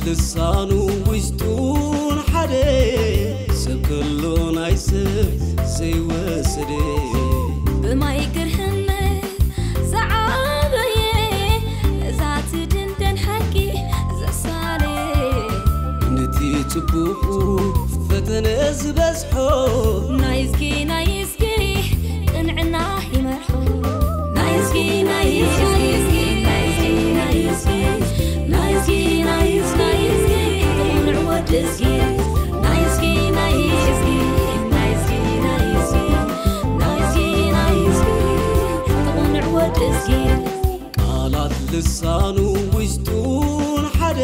ልሳኑ ውሽጡን ሓደ ሰብ ከሎ ናይ ሰብ ዘይወሰደ። ብማይ ግርህነት ዝዓበየ ነዛ ትድንደን ሓቂ ዘሳለ። ነቲ ጽቡቑ ፈተነ ዝበዝሖ ናይ እስኪ ናይ እስኪ ቅንዕና ይመርሖ። ናይ እስኪ ናይ እስኪ ናይ እስኪ ናይ እስኪ ናይ እስኪ ናይ እስኪ ናይ እስኪ ቅኑዕ ወዲ እስኪ ናይ እስኪ ናይ እስኪ ናይ እስኪ ናይ እስኪ ናይ እስኪ ናይ እስኪ ቅኑዕ ወዲ እስኪ ቃላት ልሳኑ ውሽጡን ሓደ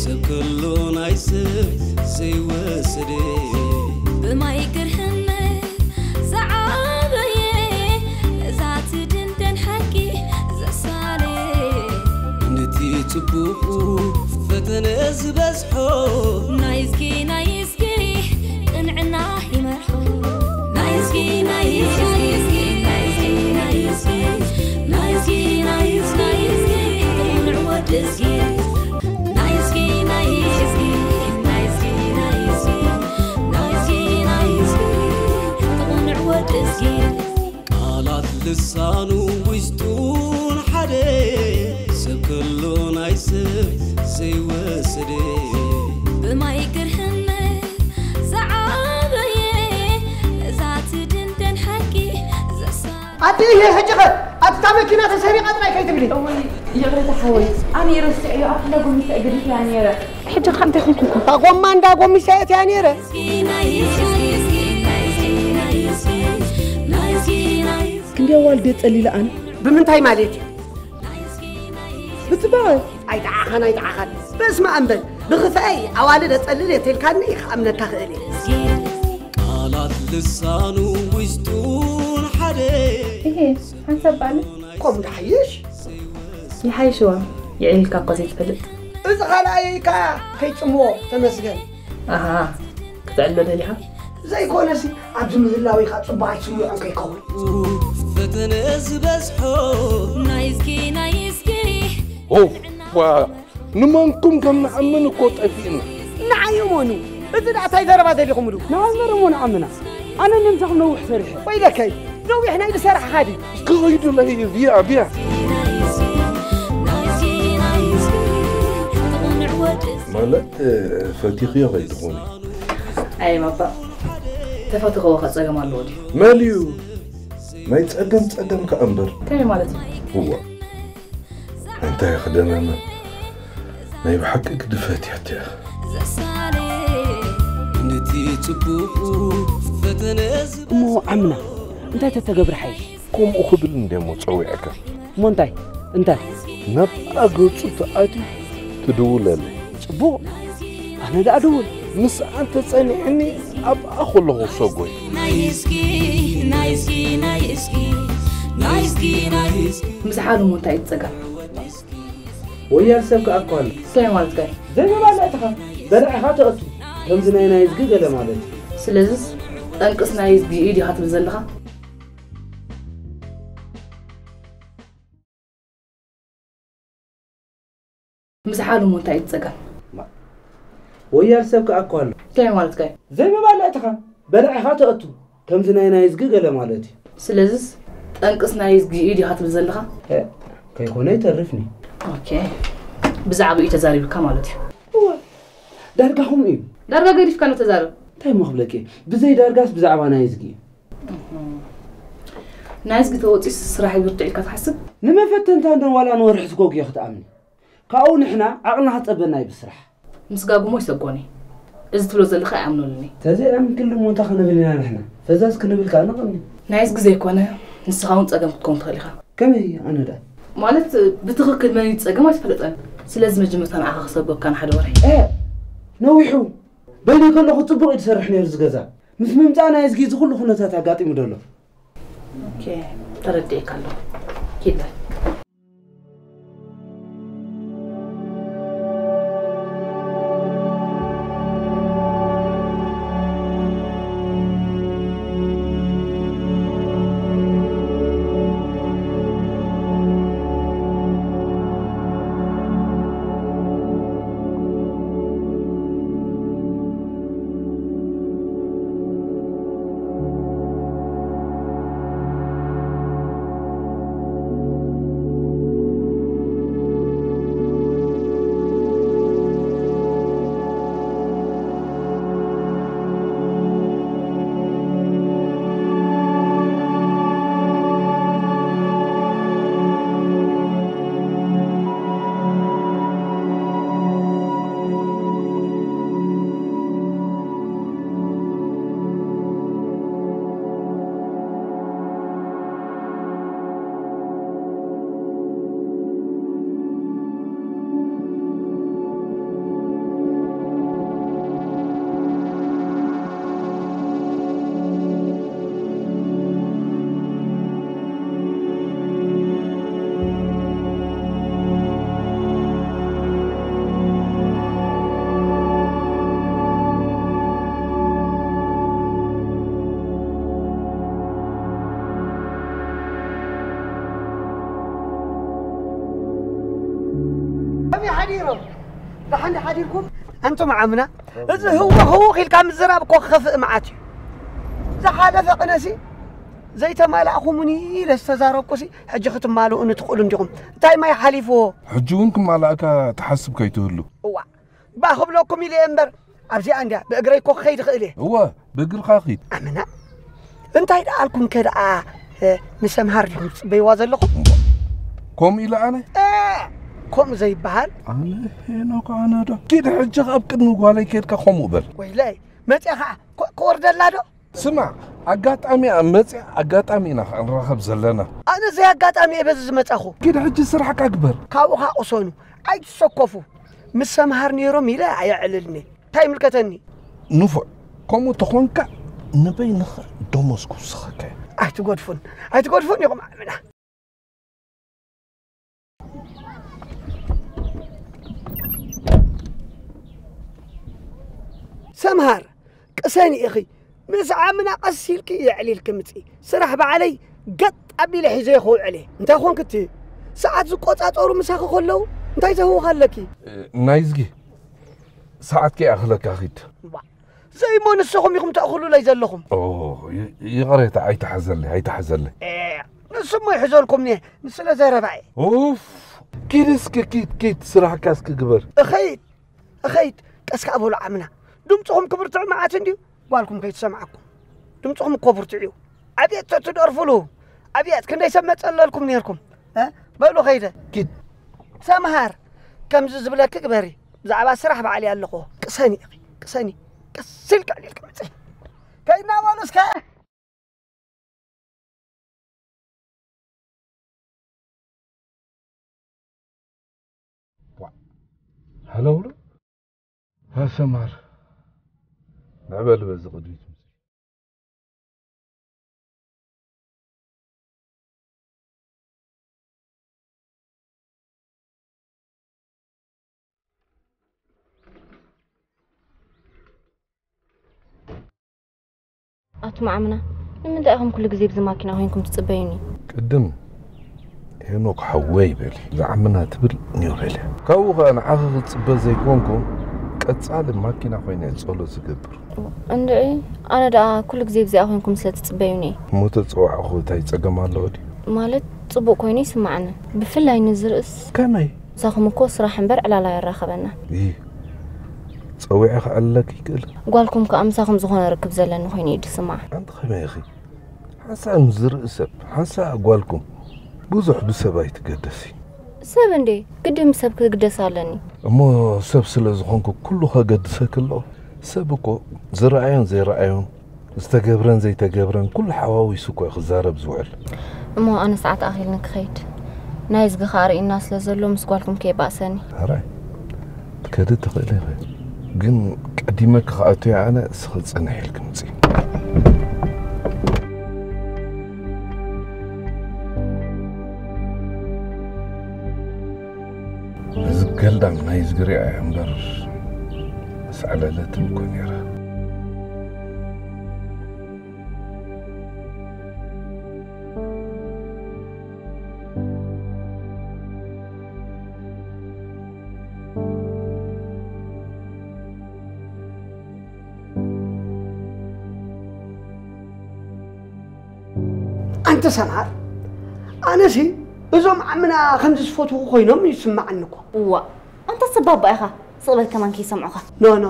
ሰብ ከሎ ናይ ሰብ ዘይወሰደ። ብማይ ግርህነት ዝዓበየ ነዛ ትድንደን ሓቂ ዘሳለ። ነቲ ጽቡቑ ፈተነ ዝበዝሖ ናይ እስኪ ናይ እስኪ ቅንዕና ይመርሖ። ናይ እስኪ ናይ እስኪ ናይ እስኪ ናይ እስኪ ናይ እስኪ ናይ እስኪ ናይ እስኪ ቅኑዕ ወዲ እስኪ ናይ እስኪ ናይ እስኪ ናይ እስኪ ናይ እስኪ ናይ እስኪ ናይ እስኪ ቅኑዕ ወዲ እስኪ ቃላት ልሳኑ ውሽጡን ሓደ ሰብ ከሎ ናይ ሰብ ዘይወሰደ። ብማይ ግርህነት ዝዓበየ ነዛ ትድንደን ሓቂ ዘሳ ኣቲ ይሄ ሕጂ ኸ ኣቲ እታ መኪና ተሰሪቓ ጥራይ ከይትብሊ። እወይ ይቕሬታ ሓወይ፣ ኣነ ረሲዐዮ ኣብ ክለ ጎሚተ እግሪት እያ ነይረ። ሕጂ ኸ እንታይ ኮንኩ? እታ ጎማ እንዳ ጎሚሰ እያ ነይረ። ክንደይ ኣዋልድ እየ ጸሊለ ኣነ። ብምንታይ ማለት እዩ? ብጽባቐ። ኣይጠዓኻን ኣይጠዓኻን። በስመ ኣም በል። ብኽፍአይ ኣዋልድ እጸልል እየ ተልካኒ ክኣምነካ ክእል እየ። ቃላት ልሳኑ ውሽጡን ሓደ እሄ ሓንሳብ በዓል ከምኡ ድሓይሽ። ይሓይሽዋ። ይዕልልካ እኳ ዘይትፈልጥ። እዚ ካልኣየይ ከኣ ከይጽምዎ ተመስገን። ኣሃ ክትዕሎ ደሊኻ? ዘይኮነሲ ኣብዚ ምህላወይ ከኣ ጽቡቕ ኣይስምዖን ከይከውን። ፈተነ ዝበዝሖ ናይ እስኪ ናይ እስኪ ኦፍ ዋ ንመንኩም ከም ንኣምን እኮ ጠፊእና። ንዓይ እመኑ። እዚ ደኣ እንታይ ዘረባ ደሊኹምሉ? ንኣመር እሞ ንኣምና። ኣነ ንምሳኹም ነዊሕ ሰሪሐ። ወይለከይ ነዊሕ ናይ ዝሰራሕኻ ድዩ? ክኸይዱ ለይ ብያ ብያ። ማለት ፈቲኽዮ ከይትኾኒ። ኣይ ባባ ተፈትኸዎ ከ ጸገም ኣለዎ ድዩ? መን እዩ ናይ ጸገም ጸገም ከኣ እምበር። ከመይ ማለት እዩ? እዋ እንታይ ክደመመ ናይ ብሓቂ ግድፈት እያ እቲኣ። ዘሳለ ነቲ ጽቡቕ ፈተነ እሞ ዓምና እንታይ ተተገብረ ሓይሽ? ከምኡ ክብል እንደ እሞ ጸዊዐካ። እሞ እንታይ እንታይ? ናብ ኣገጹ ተኣትዩ ትድውለለይ። ጽቡቕ ኣነ ደኣ ድውል። ምስኣ እንተጸኒዕኒ ኣብኣ ከለኹ ሰጎይ። ናይ እስኪ ናይ እስኪ ናይ እስኪ ናይ እስኪ ናይ እስኪ ምስ ሓሉ እሞ እንታይ እዩ እቲ ጸገም? ወያል ሰብ ከኣ እኮ ኣሎ። ከመይ ማለትካ እዩ? ዘይምባል ኣእትኻ በላዕኻ ተእቱ ከምዚ ናይ ናይ እዝጊ ገለ ማለት እዩ። ስለዚስ ጠንቅስ ናይ እዝጊ እዩ ዲኻ ትብል ዘለኻ? ምስ ሓሉ እሞ እንታይ እዩ እቲ ጸገም? ወያል ሰብ ከኣ እኮ ኣሎ። እንታይ ማለትካ እዩ? ዘይምባል ኣእትኻ በላዕኻ ተእቱ ከምዚ ናይ ናይ እዝጊ ገለ ማለት እዩ። ስለዚስ ጠንቅስ ናይ እዝጊ እዩ ዲኻ ትብል ዘለኻ? ከይኮነ ይተርፍኒ። ኦኬ ብዛዕባኡ እዩ ተዛሪብካ ማለት እዩ። እወ ዳርጋ ከምኡ እዩ። ዳርጋ ገዲፍካ ነው ተዛረብ። እንታይ እሞ ክብለኪ እየ? ብዘይ ዳርጋስ ብዛዕባ ናይ እዝጊ እዩ። ናይ እዝጊ ተወፂኡስ ስራሕ ይብርትዕ ኢልካ ትሓስብ? ንመፈተንታ እንዶ ዋላ ንወርሒ ዝጎግዮ ክትኣምኒ። ካብኡ ንሕና ዓቕልና ክፀበና እዩ ብስራሕ። ምስ ጋጉሞ ይሰጎኒ። እዚ ትብሎ ዘለኻ ኣይኣምነሉን እየ። ተዘይኣምንክሉ እሞ እንታይ ክንብል ኢና ንሕና? ፈዛዝ ክንብል ከኣ ንቐኒ። ናይ እዝጊ ዘይኮነ ንስኻ እውን ፀገም ክትከውን ትኽእል ኢኻ። ከመይ ኣነ ደኣ? ማለት ብትኽክል መን እዩ ዝፀገም ኣይትፈልጠን። ስለዚ መጀመርታ ንዓኻ ክሰጎካ ንሓደ ወርሒ። እ ነዊሑ በይነይ ከለኹ ፅቡቕ እዩ ዝሰርሕ ነይሩ እዚ ገዛ። ምስ ምምፃእ ናይ እዝጊ እዚ ኩሉ ኩነታት ኣጋጢሙ ዘሎ። ኦኬ ተረዲኤካ ኣለኹ። ኪድ በል። ደሓን ሓዲርኩም? ኣንቱም ዓምና፣ እዚ ህወ ህውኽ ኢልካ ምዝራብ እኮ ክኸፍእ መዓት እዩ። ዝሓለፈ ቅነሲ ዘይተማላእኹሙኒ ኢለ ዝተዛረብኩሲ፣ ሕጂ ክትማልኡኒ ትኽእሉ እንዲኹም። እንታይ ማይ ሓሊፍዎ? ሕጂ እውን ክማላእካ ትሓስብ ከይትህሉ። እዋ፣ ባ ክብለኩም ኢለ እየ እምበር፣ ኣብዚኣ እንድያ ብእግረይ እኮ ክኸይድ እኽእል እየ። እወ፣ ብእግርኻ ኺድ። ኣመና፣ እንታይ ደኣ ኣልኩም ከ ደኣ፣ እ፣ ንሰምሃር ዲኹም ትጽበይዋ ዘለኹም? ከምኡ ኢለ ኣነ? እ፣ ከምኡ ዘይበሃል። ኣነ ሄኖክ፣ ኣነ ዶ? ኪድ ሕጂ ኣብ ቅድሚ ጓለይ ኬድካ ከምኡ በል። ወይለይ፣ መጽያ ኸዓ ኮ-፣ ክወርደላ ዶ? ስማዕ፣ ኣጋጣሚ ኣብ መጽያ ኣጋጣሚ ኢና ኸዓ ንራኸብ ዘለና። ኣነ ዘይ ኣጋጣሚ እየ በዚ ዝመጻኹ። ኪድ ሕጂ ስራሕካ ግበር። ካብኡ ኸዓ ቅሰኑ፣ ኣይትሰከፉ። ምስ ሰምሃር ነይሮም ኢለ ኣየዕልልኒ። እንታይ ይምልከተኒ? ንፉዕ፣ ከምኡ ተኾንካ ንበይንኻ ደሞዝ ክውስኸካ እየ። ኣይትገድፉን፣ ኣይትገድፉን ኢኹም ዓምና። ሰምሃር፣ ቅሰኒ ኢኺ። ምስ ዓምና ቀስ ኢልኪ የዕሊልኪ ምጺ። ስራሕ ባዕለይ ገጥ ኣቢለ ሒዘዮ ክውዕል እየ። እንታይ ኾንኪ እቲ ሰዓት ዝቆጻጸሩ ምሳኺ ከለዉ እንታይ ዘህውኽ ኣለኪ? ናይዝጊ፣ ሰዓትኪ ይኣኽለካ፣ ኺድ። እዋ፣ ዘይሞ ንስኹም ኢኹም ተእኽሉለይ ዘለኹም። ኦ፣ ይ-፣ ይቕሬታ፣ ኣይተሓዘለይ፣ ኣይተሓዘለይ። ኤ፣ ንሱ እሞ ይሕዘልኩም እየ፣ ንስለ ዘረባ እየ። ኡፍ፣ ኪድ እስኪ፣ ኪድ፣ ኪድ፣ ስራሕካ እስኪ ግበር። እኸይድ፣ እኸይድ፣ ቀስ ከኣ በሉ ዓምና። ድምፅኹም ክብርትዕ መዓት እንድዩ፣ ጓልኩም ከይትሰምዓኩም። ድምፅኹም እኮ ብርቱዕ እዩ። ኣብየት ተትደርፉሉ፣ ኣብየት ክንደይ ሰብ መፀለልኩም ነይርኩም። እ? በሉ ኸይደ። ኪድ። ሰምሃር፣ ከምዚ ዝብለኪ ግበሪ። ብዛዕባ ስራሕ ባዕሊ ኣለኹ። ቅሰኒ ኢኺ፣ ቅሰኒ። ቀስ ኢልኪ ዕሊልኪ ምጺ። ከይድና በሉ እስከ። ዋእ፣ ሃለውሎ። ሃ ሰምሃር። ንዕበል በዚ ቅድሚት ምጺ። ኣቱም ዓምና፣ ንምንታይ ኢኹም ኩሉ ግዜ ብዚ ማኪና ኮይንኩም ትጽበዩኒ? ቅድም ሄኖክ ሓወይ በሊ፣ ዝዓምና ትብል ኔው በሊ። ካብኡ ኸኣ ንዓኺ ክጽበ ዘይኮንኩ፣ ቀጻሊ ማኪና ኮይነ እየ ጸሎት ዝገብር። እንድዒ፣ ኣነ ደኣ ኩሉ ግዜ ብዚኣ ኮይንኩም ስለ ትጽበዩኒ እየ። እሞ ተጸዋዕኹ እንታይ ጸገም ኣለዎ ድዩ? ማለት፣ ጽቡቕ ኮይኑ ይስምዓኒ። ብፍላይ ንዚ ርእስ። ከመይ? ምሳኹም እኮ ስራሕ እምበር ዕላል ኣየራኸበናን። ይህ ጸዊዐ ክኣልለኪ ይክእል። ጓልኩም ከኣ ምሳኹም ዝኾነ ርክብ ዘለኒ ኮይኑ እዩ ዝስምዓ። ኣንቲ ከመይ ኢኺ? ሓንሳእ ምስ ዝርኢ ሰብ፣ ሓንሳእ ጓልኩም። ብዙሕ ብሰብ ኣይትገደሲ። ሰብ እንዴ? ግድን ብሰብ ክግደስ ኣለኒ። እሞ ሰብ ስለ ዝኾንኩ ኩሉ ከገድሰኪ ኣለዎ? ሰብ እኮ ዝረኣዮን ዘይረኣዮን ዝተገብረን ዘይተገብረን ኩሉ ሓዋዊሱ እኮ እዩ ክዛረብ ዝውዕል። እሞ ኣነ ሰዓት ኣኺልኒ ክኸይድ። ናይዝጊ ኸኣ ርኢና ስለ ዘሎ ምስ ጓልኩም ከይባእሰኒ። ሕራይ፣ ክትከዲ ትኽእሊ ኢኺ። ግን ቀዲመኪ ክኣቱ እየ ኣነ፣ እስኺ ጽንሕ ኢልኪ ምጺ። እዚ ገልዳም ናይዝጊ ሪኣ እያ እምበር፣ ምስ ዓለለትኒ እኮ ነይራ። ኣንተ ሰምሃር፣ ኣነሲ እዞም ዓምና ከምዚ ዝፈትዉ ኮይኖም ይስምዓኒ እኮ። እዋእ፣ ኣንታ ሰብ ባባ ኢኻ፣ ስቕ በል ከማን ከይሰምዑኻ። ኖ፣ ኖ፣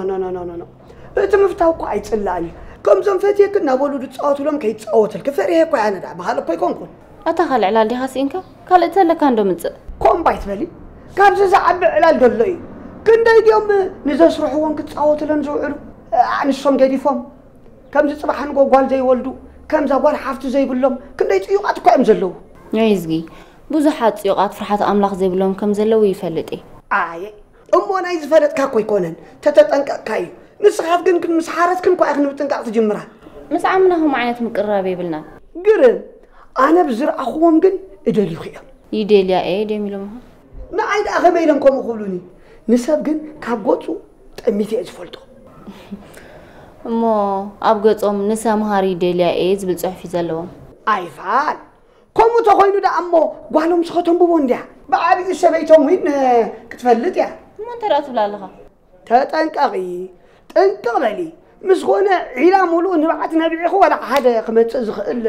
ኖ። እቲ ምፍታው እኮ ኣይጽላእን እዩ። ከምዞም ፈትየኪ እናበሉ ዝጻወቱሎም ከይጻወተልኪ ፈሪሀ እኮ እየ ኣነ ደኣ፣ ብኻልእ እኮ ኣይኮንኩን። ኣታ ካልእ ዕላል ዲኻ ስኢንካ? ካልእ ተለካ እንዶ ምጽእ። ኮምባ ኣይትበሊ። ካብዚ ዝዓቢ ዕላል ዶ ኣሎ እዩ? ክንደይ ድዮም ንዘስርሕዎን ክጻወቱለን ዝውዕሉ? ኣንሶም ገዲፎም። ከምዚ ጽባሕ ንጎ ጓል ዘይወልዱ፣ ከምዛ ጓል ሓፍቲ ዘይብሎም ክንደይ ጽዩቓት እኮ እዮም ዘለዉ። ናይ እዝጊ፣ ብዙሓት ጽዩቓት ፍርሓት ኣምላኽ ዘይብሎም ከም ዘለዉ ይፈልጥ እየ። ኣየ፣ እሞ ናይ ዝፈለጥካ እኮ ኣይኮነን፣ ተተጠንቀቕካ እዩ። ንስኻት ግን፣ ግን ምስ ሓረስክን እኮ ኢኽን ምጥንቃቕ ትጅምራ። ምስ ዓምና ከምኡ ዓይነት ምቅርራብ የብልናን። ግርም፣ ኣነ ብዝረኣኽዎም ግን እደልዩኺ እዮም። ይደልያ እየ ድዮም ኢሎምኻ? ንዓይ ደኣ ከመይ ኢሎም ከምኡ ክብሉኒ? ንሰብ ግን ካብ ገጹ ጠሚተ እየ ዝፈልጦ። እሞ ኣብ ገጾም ንሰምሃር ይደልያ እየ ዝብል ጽሑፍ እዩ ዘለዎም። ኣይፋል። ከምኡ ተኾይኑ ደኣ እሞ ጓሎም ስኸተንብቦ እንድያ። ብዓቢኡ ሰበይቶም ዊን ክትፈልጥ እያ። እሞ እንታይ ደኣ ትብላ ኣለኻ? ተጠንቀቒ፣ ጥንቅቕ በሊ። ምስ ኾነ ዒላ ሙሉእ ንብዓት ነቢዕኺ ዋላ ሓደ ክመጽእ ዝኽእል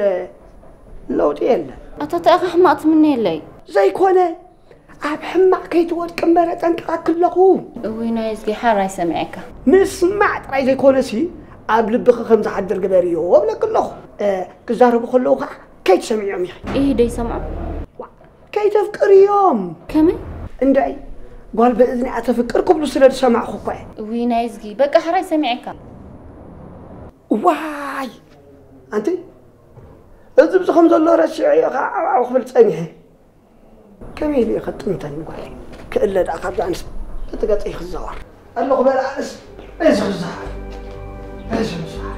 ለውጢ የለን። ኣታ እንታይ ኢኻ ሕማቕ ትምነየለይ? ዘይኮነ፣ ኣብ ሕማቕ ከይትወድቂ እምበር ኣጠንቅቐኪ ኣለኹ። እውይ ናይ እዝጊ ሓራይ ሰሚዐካ። ምስማዕ ጥራይ ዘይኮነሲ ኣብ ልብኺ ከም ዝሓድር ግበርዮ እብለኪ ኣለኹ። እ፣ ክዛረቡ ከለዉ ኸዓ ከይትሰምዕዮም ኢኺ። ኢሂ ደይሰምዖ? ዋ፣ ከይተፍቅርዮም። ከመይ? እንዳይ፣ ጓል ብእዝኒ ኣተፍቅር ክብሉ ስለ ዝሰማዕኹ እኮ እየ። እውይ ናይ እዝጊ በቃ ሕራይ ሰሚዐካ። ዋይ! ኣንቲ፣ እዚ ብዚ ከም ዘሎ ረሲዐዮ ኸዓ ዓው ዓው ክብል ጸኒሐ። ከመይ ኢሉ እዩ ከጥምተኒ ጓለይ? ክእለ ደኣ ካብዛ ኣንስ እቲ ገጸይ ክዘዋር ኣለኹ በል ኣንስ እዚ ክዘዋር እዚ ክዘዋር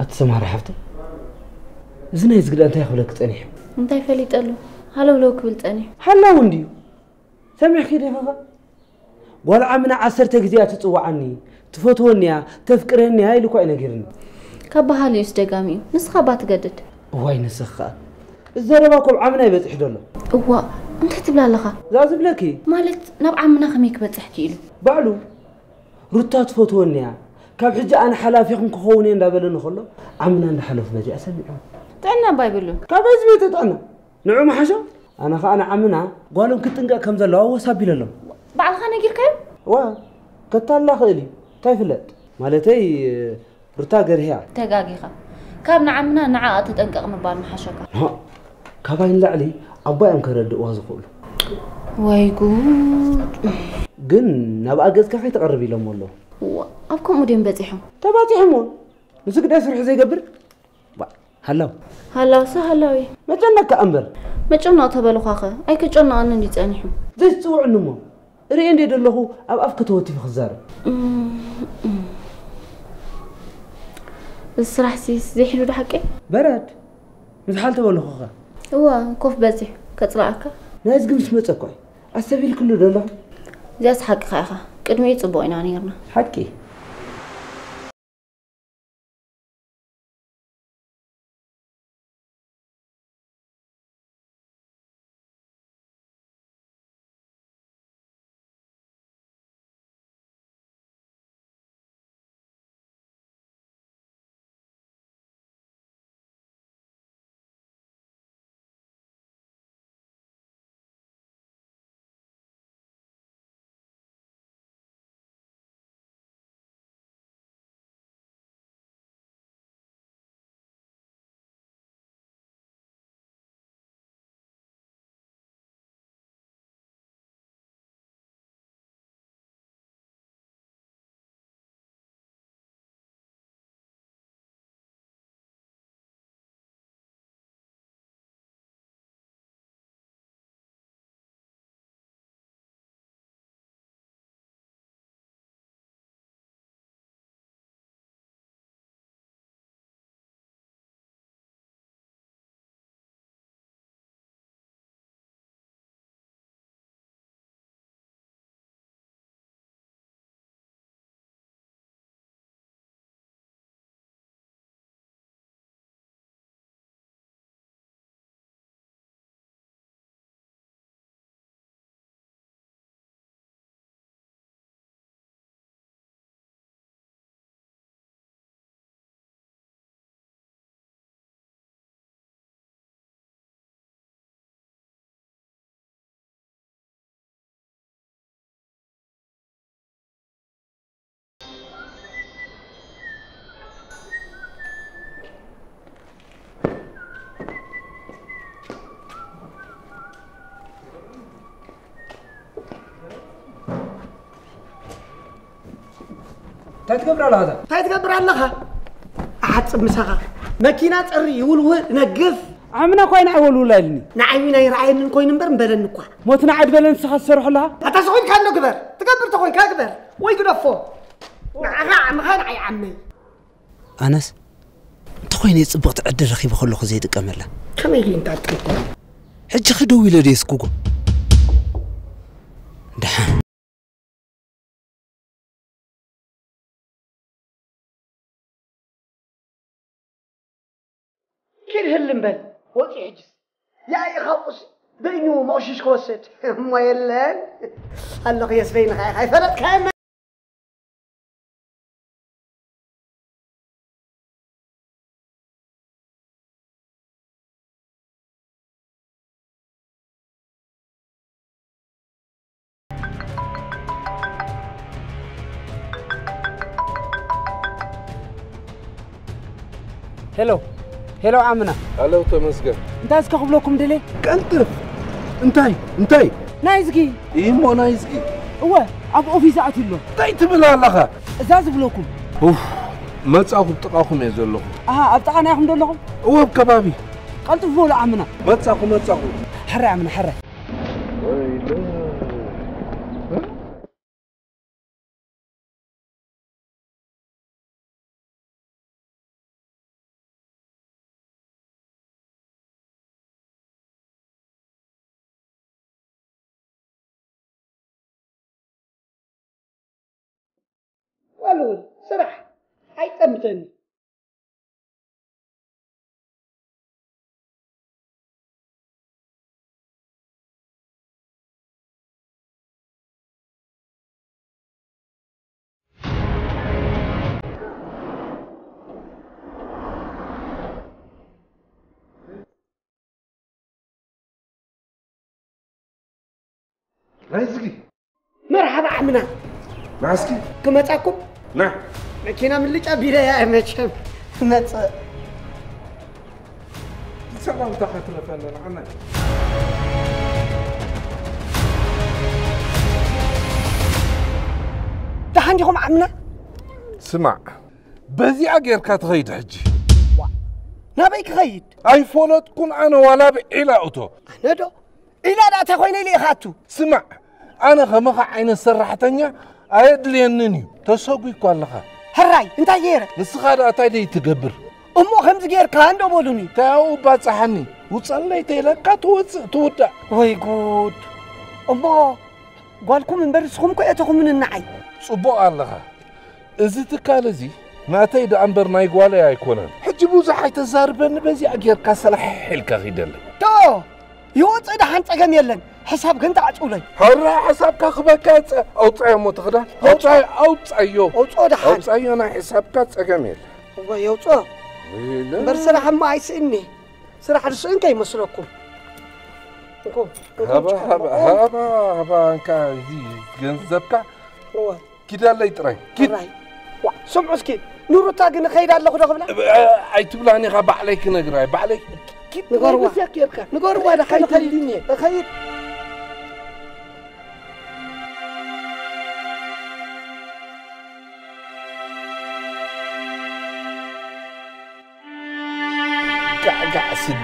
ኣቲ ሰማራ ሓፍተይ፣ እዚ ናይ ዝግዳ እንታይ ክብለኪ ጸኒሑ? እንታይ ፈሊጠሉ? ሃለውለው ክብል ጸኒሑ። ሓላው እንድዩ። ሰሚዕኪ ዲኺ ኸ? ጓል ዓምና ዓሰርተ ግዜ እያ ትጽውዓኒ፣ ትፈትወኒ እያ፣ ተፍቅረኒ እያ ኢሉ እኳ እዩ ነጊርኒ። ካብ በሃሊኡስ ደጋሚኡ፣ ንስኻ እባ ትገድድ። እዋይ ንስኺ ኸኣ። እዚ ዘረባ እኮ ኣብ ዓምና ይበጽሕ ዘሎ። እዋእ፣ እንታይ ትብላ ኣለኻ? እዛ ዝብለኪ። ማለት ናብ ዓምና ከመይ ክበጽሕ ክኢሉ? ባዕሉ ሩታ ትፈትወኒ እያ፣ ካብ ሕጂ ኣነ ሓላፊኹም ክኸውን እየ እንዳበለኒ ከሎ ዓምና እንዳሓለፉ በዚኣ ሰሚዖም። ጥዕና እባ ኣይብሉን። ካበይ ዝቤተ ጥዕና? ንዑ መሓሾ? ኣነ ኸኣ ንዓምና ጓሎም ክትጥንቀቕ ከም ዘለዋ ወስ ኣቢለሎም። ባዕልኻ ነጊርካዮም? እዋ፣ ከታላ ኽእል እዩ። እንታይ ይፍለጥ? ማለተይ፣ ሩታ ገርህያ። ተጋጊኻ። ካብ ንዓምና ንዓኣ ተጠንቀቕ ምባል ምሓሸካ። ኖ፣ ካባይ ንላዕሊ ኣቦኣ እዮም ከረድእዋ ዝኽእሉ። ወይ ጉድ። ግን ናብኣ ገጽካ ከይትቐርብ ኢሎሞ ኣለዉ። እዋ፣ ኣብ ከምኡ ድዮም በጺሖም? ተባጺሖም እውን። ንሱ ግዳይ ስርሑ ዘይገብር? ባ፣ ሃላው። ሃላውሲ ሃላው እዩ። መጨነቅካ እምበር። መጨነቕ ተበልኳኸ? ኣይከጨነቐንን ድዩ ጸኒሑ? ዘይትጽውዕኒ እሞ። ርእየ እንደ ዘለኹ ኣብ ኣፍ ከተወቲፊ ክዛረብ። እም፣ እም። እዚ ስራሕሲ ዘይሕሉል ሓቂ? በረድ። ምዝሓል ተበልኹኸ? እዋ፣ ኮፍ በጺሕ፣ ከጽልኣካ። ናይዚ ግን ምስ መጸ እኮ እዩ። ኣስተብሂልክሉ ዶ ኣለኹ? እዚኣስ ሓቅኻ ኢኻ። ቅድሚኡ ጽቡቕ ኢና ነይርና። ሓቂ። እንታይ ትገብር ኣለኻ እዛ? እንታይ ትገብር ኣለኻ? ኣሓጽብ ምሳኻ። መኪና ጸሪ፣ ይውልውል፣ ነግፍ። ዓምና እኳ ኣይንዓይ ወልውላ ኢልኒ። ንዓይ ናይ ረኣየንን ኮይኑ እምበር እምበለኒ እኳ። ሞት ንዓይ ድበለን ንስኻ ትሰርሖ ኣለኻ? ኣታ ስኹም ካሎ ግበር። ትገብር ተኾይንካ ግበር። ወይ ግደፎ። ንዓኻ ዓምኻ ንዓይ ዓመይ። ኣነስ እንተ ኮይነ ጽብቕቲ ዕድል ረኺበ ከለኹ ዘይጥቀመላ። ከመይ ኢሉ እንታጥቅም? ሕጂ ኸ ደው ኢለ ዶ የስኩጎ? ደሓን። ኪድ ህልም በል። ወፂ ሕጅስ። ያኢ ካብኡስ በይኑ መቑሽሽ ክወስድ። እሞ የለን። ኣለኹ የስ በይንኻ ኢኻ። ኣይፈለጥካዮን። ሄሎ፣ ሄሎ ዓምና። ኣለው ተመስገን። እንታይ እስከ ክብለኩም ድሌ? ቀልጥፍ። እንታይ? እንታይ? ናይዝጊ። እሞ ናይዝጊ። እወ፣ ኣብ ኦፊስ ኣትዩ ኣሎ። እንታይ ትብል ኣለኻ? እዛ ዝብለኩም። ኡፍ፣ መጻኹ፣ ኣብ ጥቓኹም እየ ዘለኹ። ኣሃ፣ ኣብ ጥቓና ኢኹም ዘለኹም? እወ፣ ኣብ ከባቢ። ቀልጥፍ በሉ ዓምና። መጻኹ፣ መጻኹ። ሕራይ ዓምና፣ ሕራይ። ዋሉ ስራሕ ኣይጠምተኒ። ናይዝጊ። መርሓባ ዓምና። ናስኪ። ክመጻኩም? ና። መኪና ምልጫ ቢለ እያ መቸም። መጸ- ሰላምታ ከትረፈና ንዓና። ደሓን ዲኹም ዓምና? ስማዕ፣ በዚኣ ጌርካ ትኸይድ ሕጂ። ዋ፣ ናበይ ክኸይድ? ኣይፈለጥኩን ኣነ ዋላ ብዒላ እቶ። ኣነ ዶ? ኢላ ደኣ እንታይ ኮይነ ኢለ ኢኻ ኣቱ? ስማዕ፣ ኣነ ከማኻ ዓይነት ሰራሕተኛ ኣየድልየንን እዩ። ተሰጒ እኮ ኣለኻ። ሕራይ፣ እንታይ ገይረ? ንስኻ ደኣ እንታይ ደይ ትገብር? እሞ ከምዚ ጌርካ እንዶ በሉኒ። እንታይ ኣብኡ ባጽሓኒ? ውጸለይ ተይለካ ትወጽእ ትውዳእ። ወይ ጉድ! እሞ ጓልኩም እምበር ንስኹም እኮ እተኹምኒ ንዓይ። ጽቡቕ ኣለኻ። እዚ ትካል እዚ ናተይ ደኣ እምበር ናይ ጓለይ ኣይኮነን። ሕጂ ብዙሕ ኣይተዛርበኒ፣ በዚኣ ጌርካ ሰላሕ ኢልካ ኺደለይ። ዶ ይወጽእ ደሓን ጸገም የለን፣ ሕሳብ ግን ተዓጽውለይ። ሕራ ሕሳብካ ክበካ የጸ-፣ ኣውጻዮ እሞ እቲ ክዳን። ኣውጻዮ፣ ኣውጻዮ። ኣውጽኦ ደሓን። ኣውጻዮ፣ ናይ ሕሳብካ ጸገም የለን። እወ፣ የውጽኦ። ኢለ። እምበር ስራሕ እሞ ኣይስእኒ። ስራሕ ዝስእን ከይመስለኩም። እንኮ፣ እንኮ፣ ሃባ፣ እንኮ፣ ሃባ፣ እንኮ። ሃባ፣ ሃባ፣ እንካ እዚ ገንዘብካ። እወ። ኪዳለይ ጥራይ። ኪድ። ጥራይ። ዋ፣ ስምዑ እስኪ፣ ንሩታ ግን እኸይድ ኣለኹ ዶ ክብላ? እ-፣ ኣይትብላን ኢኻ፣ ባዕለይ ክነግራ እየ፣ ባዕለይ። ኪድ ንገርዋ። ጥራይ በዚኣ ጌርካ። ንገርዋ፣ ጥራይ ደሓን ከይድ። ከይድ እየ። እኸይድ። ጋዕጋዕ ስዲ።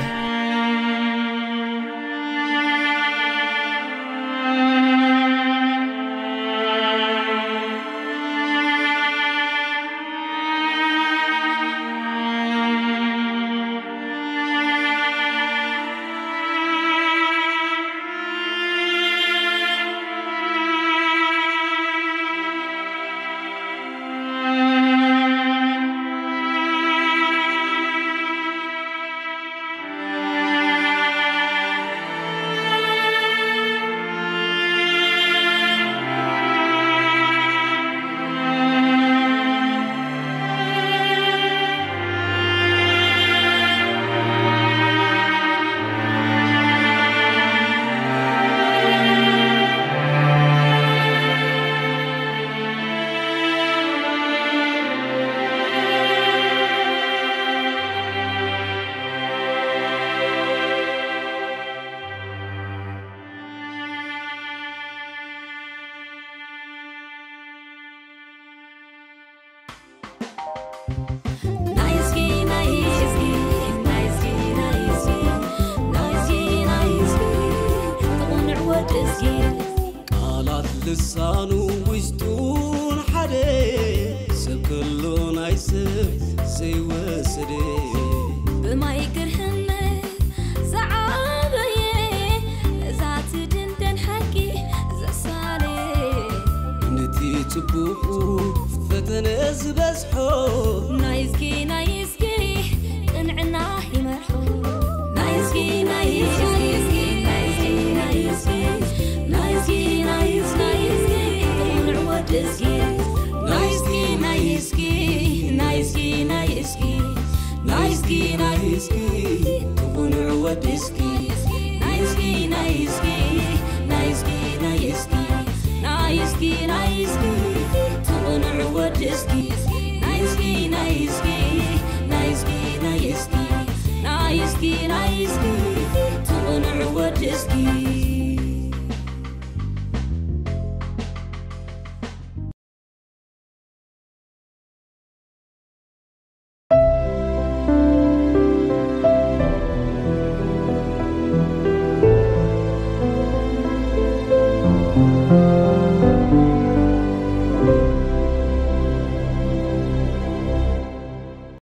ናይዝጊ፣ ናይዝጊ፣ ናይዝጊ፣ ናይዝጊ፣ ናይዝጊ፣ ናይዝጊ፣ ትቕንዕ ወድዝጊ። ቃላት ልሳኑ ውሽጡን ሓደ ሰብ ከሎ ናይ ሰብ ዘይወሰደ። ጽቡቑ ፈተነ ዝበዝሖ። ናይ እስኪ ናይ እስኪ ቅንዕና ይመርሖ። ናይ እስኪ ናይ እስኪ ናይ እስኪ ናይ እስኪ ናይ እስኪ ናይ እስኪ ቅኑዕ ወዲ እስኪ። ናይ እስኪ ናይ እስኪ ናይ እስኪ ናይ እስኪ ናይ እስኪ ናይ እስኪ ቅኑዕ ወዲ እስኪ። ናይ እስኪ ናይ እስኪ ናይ እስኪ ናይ እስኪ ናይ እስኪ ናይ እስኪ ትቕኑዕ ወዲ እስኪ። ናይ እስኪ ናይ እስኪ ናይ እስኪ ናይ እስኪ ናይ እስኪ ናይ እስኪ ትቕኑዕ ወዲ እስኪ።